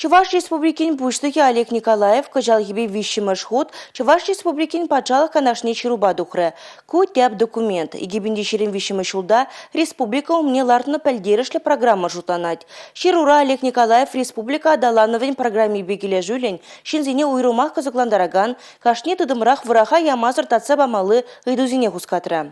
Чӑваш Республикин Пуҫлӑхӗ Олег Николаев кӑҫалхипе виҫҫӗмӗш хут Чӑваш Республикин Патшалӑх Канашне ҫырупа тухрӗ. Ку тӗп документ 2023 ҫулта республика умне лартнӑ пӗлтерӗшлӗ программа шутланать. Ҫырура Олег Николаев республика аталанӑвӗн программипе килӗшӳллӗн ҫынсене уйрӑмах кӑсӑклантаракан, кашни тытӑмрах вӑраха ямасӑр татса памалли ыйтусене хускатрӗ.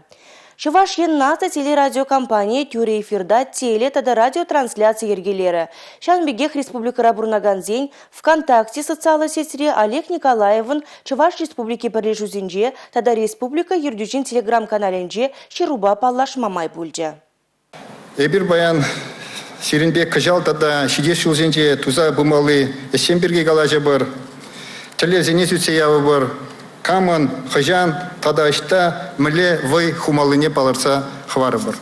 Чӑваш Ен наци телерадиокомпанийӗ тӳрӗ эфирта теле тата радиотрансляци йӗркелерӗ. Ҫавӑн пекех республикӑра пурӑнакансен ВКонтакте социаллӑ сетьре Олег Николаевӑн Чӑваш Республики пӗрлешӳсенче тата республика ертӳҫин телеграм-каналӗнче ҫырупа паллашма май пулчӗ. Эпир паян сирӗнпе кӑҫал тата ҫитес ҫулсенче туса пымалли ӗҫсем пирки калаҫӑпӑр, тӗллевсене сӳтсе явӑпӑр, камӑн, хӑҫан тата ӑҫта мӗнле вӑй хумаллине палӑртса хӑварӑпӑр.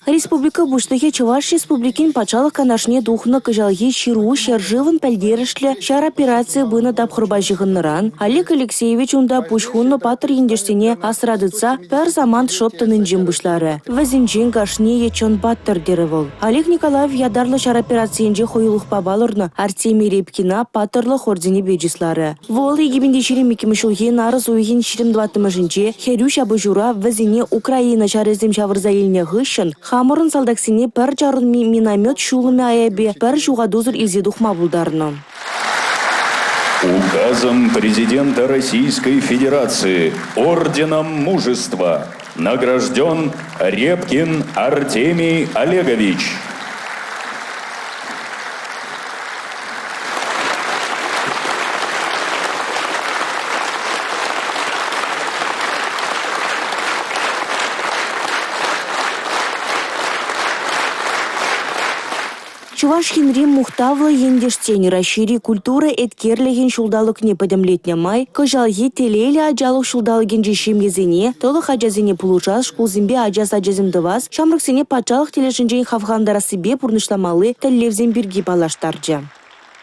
Республика Пуҫлӑхӗ Чӑваш Республикин Патшалӑх Канашне тухнӑ кӑҫалхи Ҫыру ҫӗршывӑн пӗлтерӗшлӗ ҫар операцийӗ пынӑ тапхӑрпа ҫыхӑннӑран Олег Алексеевич унта пуҫ хунӑ паттӑр ентешсене асра тытса пӗр самант шӑп тӑнинчен пуҫларӗ. Вӗсенчен кашнийӗ чӑн паттӑр терӗ вӑл. Олег Николаев ятарлӑ ҫар операцийӗнче хӑюлӑхпа палӑрнӑ Артемий Репкина паттӑрлӑх орденӗпе чысларӗ. Вӑл 2022 ҫулхи нарӑс уйӑхӗн 24-мӗшӗнче хӗрӳ ҫапӑҫура вӗсене Украина ҫарӗсем ҫавӑрса илнӗ хыҫҫӑн хамӑрӑн салтаксене пӗр чарӑнми миномет ҫулӑмӗ айӗпе пӗр ҫухатусӑр илсе тухма пултарнӑ. Указом Президента Российской Федерации Орденом Мужества награжден Репкин Артемий Олегович. Чӑваш Енри мухтавлӑ ентешсен Раҫҫейри культура еткерлӗхӗн ҫулталӑкне пӗтӗмлетнӗ май кӑҫалхи Телейлӗ ачалӑх ҫулталӑкӗнчи ҫемьесене, тӑлӑх ачасене пулӑшас, шкулсемпе ача сачӗсем тӑвас, ҫамрӑксене патшалӑх тӗлӗшӗнчен хавхалантарассипе пурнӑҫламалли тӗллевсем пирки паллаштарчӗ.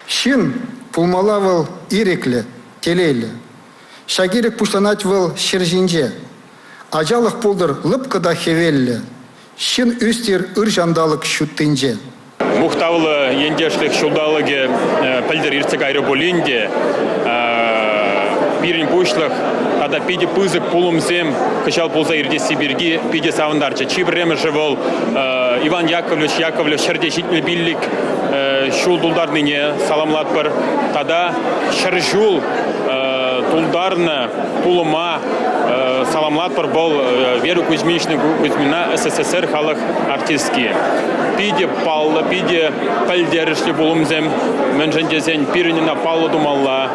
Ҫын пулмалла вӑл ирӗклӗ, телейлӗ. Ҫак ирӗк пуҫланать вӑл ҫӗр ҫинче. Ачалӑх пултӑр лӑпкӑ та хӗвеллӗ, Ҫын ӳстер ыр ҫанталӑк ҫуттинче. Мухтавлӑ ентешлӗх ҫулталӑкӗ пӗлтӗр иртсе кайрӗ пулин те пирӗн пуҫлӑх тата питӗ пысӑк пулӑмсем кӑҫал пулса иртесси пирки питӗ савӑнтарчӗ. Чи пӗрремӗшӗ вӑл Иван Яковлевич Яковлев ҫӗрте 75 ҫул тултарнине саламлатпӑр тата 100 ҫул тултарнӑ пулӑма саламлатпӑр. Вӑл Вера Кузьминична Кузьмина СССР халӑх артистки. Питӗ паллӑ, питӗ пӗлтерӗшлӗ пулӑмсем. Мӗншӗн тесен пирӗн ӑна паллӑ тумалла.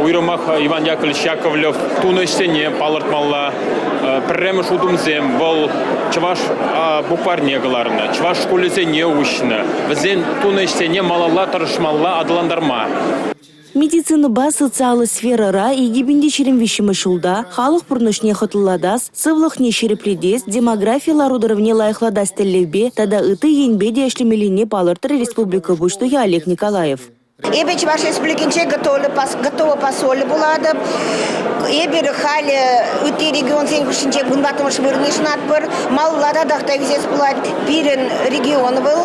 Уйрӑмах Иван Яковлевич Яковлев тунӑ ӗҫсене палӑртмалла. Пӗрремӗш утӑмсем вӑл чӑваш букварьне кӑларнӑ, чӑваш шкулӗсене уҫнӑ. Вӗсен тунӑ ӗҫсене малалла тӑрӑшмалла аталантарма. Медицинӑпа социаллӑ сферӑра 2023 ҫулта халӑх пурнӑҫне хӑтлӑлатас, сывлӑхне ҫирӗплетес, демографи лару-тӑрӑвне лайӑхлатас тӗллевпе тата ытти енпе те ӗҫлемеллине палӑртрӗ республика Пуҫлӑхӗ Олег Николаев. Эпӗ Чӑваш Республикинче готово посоль пулатӑп. Эпир халӗ ытти регионсен хушшинче вунтӑваттӑмӗш вырӑн йышӑнатпӑр. Малалла татах та ӳсес пулать. Пирӗн регион вӑл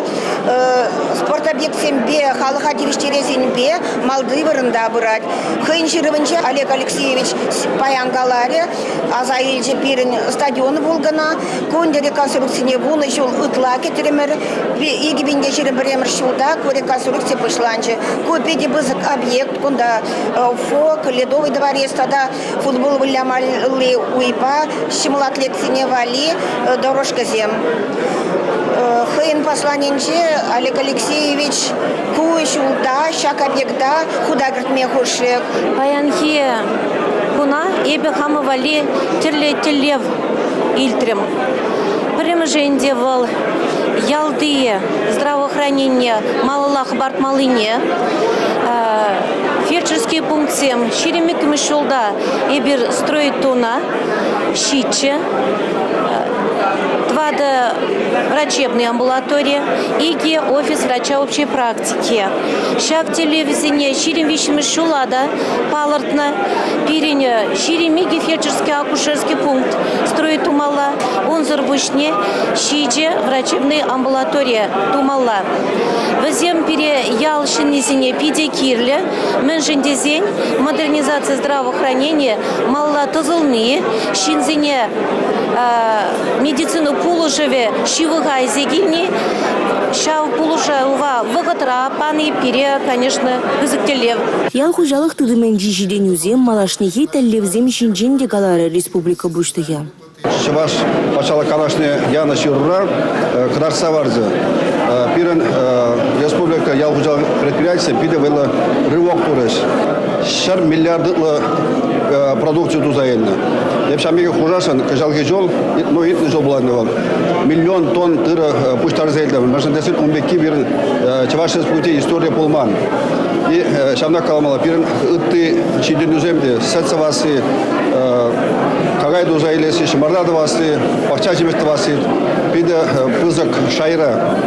спорт объектсемпе, халӑха тивӗҫтересенпе малти вырӑнта пырать. Хӑйӗн ҫырӑвӗнче Олег Алексеевич паян каларӗ, аса илчӗ пирӗн стадион Волгӑна. Ку ӗнтӗ реконструкцине 10 ҫул ытла кӗтрӗмӗр. 2021 ҫулта ку реконструкци пуҫланчӗ. Ку питӗ пысӑк объект. Кунта ФОК, Ледовый дворец тата футбол вылямалли уйпа ҫӑмӑл атлетсене валли дорожкӑсем. Хӑйӗн посланинче Олег Алексеевич ку ҫулта ҫак объекта хута кӗртме хушрӗ. Паянхи куна эпӗ хама валли тӗрлӗ тӗллев илтрӗм. Пӗрремӗшӗ ӗнтӗ вӑл ялти здравоохранение малалла хӑпартмаллине, фельдшерские пунктсем 22-мӗш ҫулта эпир строить тунӑ ҫиччӗ. Тӑватӑ врачебный амбулатори, 2 офис врача общей практики. Ҫав тӗллевсене 23-мӗш ҫула та палӑртнӑ. Пирӗн 22 фельдшерский акушерский пункт строить тумалла. Унсӑр пуҫне 7 врачебный амбулатори тумалла. Вӗсем пире ял ҫыннисене питӗ кирлӗ. Мӗншӗн тесен модернизация здравоохранения малалла тӑсӑлни, ҫынсене медицина пулӑшӑвӗ ҫывӑха илсе килни, ҫав пулӑшӑва вӑхӑтра пани пире, конечно, пысӑк тӗллев. Ял хуҫалӑх тытӑмӗнчи ҫитӗнӳсем малашнехи тӗллевсем ҫинчен те каларӗ республика Пуҫлӑхӗ. Чӑваш патшалӑх канашне янӑ ҫырура кӑтартса парчӗ. Пирӗн республика ял хуҫалӑх предприятийӗсем питӗ вӑйлӑ рывок турӗҫ. 100 миллиард ытла продукци туса илнӗ. Эп ҫав пекех хушасшӑн, кӑҫалхи ҫул, ну, иртнӗ ҫул пулать вӑл, миллион тонн тырӑ пуҫтарса илтӗм. Мӗншӗн тесен ун пекки пирӗн Чӑваш Республики историйӗ пулман. И ҫавна каламалла, пирӗн ытти ҫитӗнӳсем те сӗт сӑвасси, какай туса илесси, ҫӑмарта тӑвасси, пахча ҫимӗҫ тӑвасси питӗ пысӑк шайра.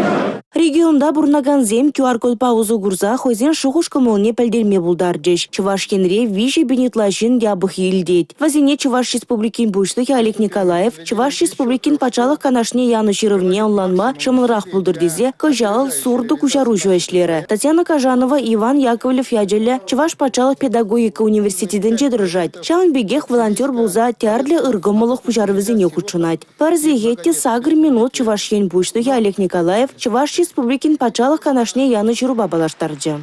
Регионта пурӑнакансем QR-кодпа усӑ курса хӑйсен шухӑш-кӑмӑлне пӗлтерме пултарчӗҫ. Чӑваш Енре 3 пин ытла ҫын япӑх илтет. Вӗсене Чӑваш Республикин Пуҫлӑхӗ Олег Николаев Чӑваш Республикин Патшалӑх Канашне янӑ ҫырӑвне ӑнланма ҫӑмӑлрах пултӑр тесе кӑҫал сурдокуҫаруҫӑ ӗҫлерӗ. Татьяна Кажанова Иван Яковлев ячӗллӗ Чӑваш патшалӑх педагогика университетӗнче тӑрӑшать. Ҫавӑн пекех волонтер пулса тӗрлӗ ыркӑмӑллӑх пуҫарӑвӗсене хутшӑнать. Пӗр сехет те 8 минут Чӑваш Ен Пуҫлӑхӗ Олег Николаев Чӑваш Республикин Патшалӑх Канашне янӑ ҫырупа паллаштарчӗ.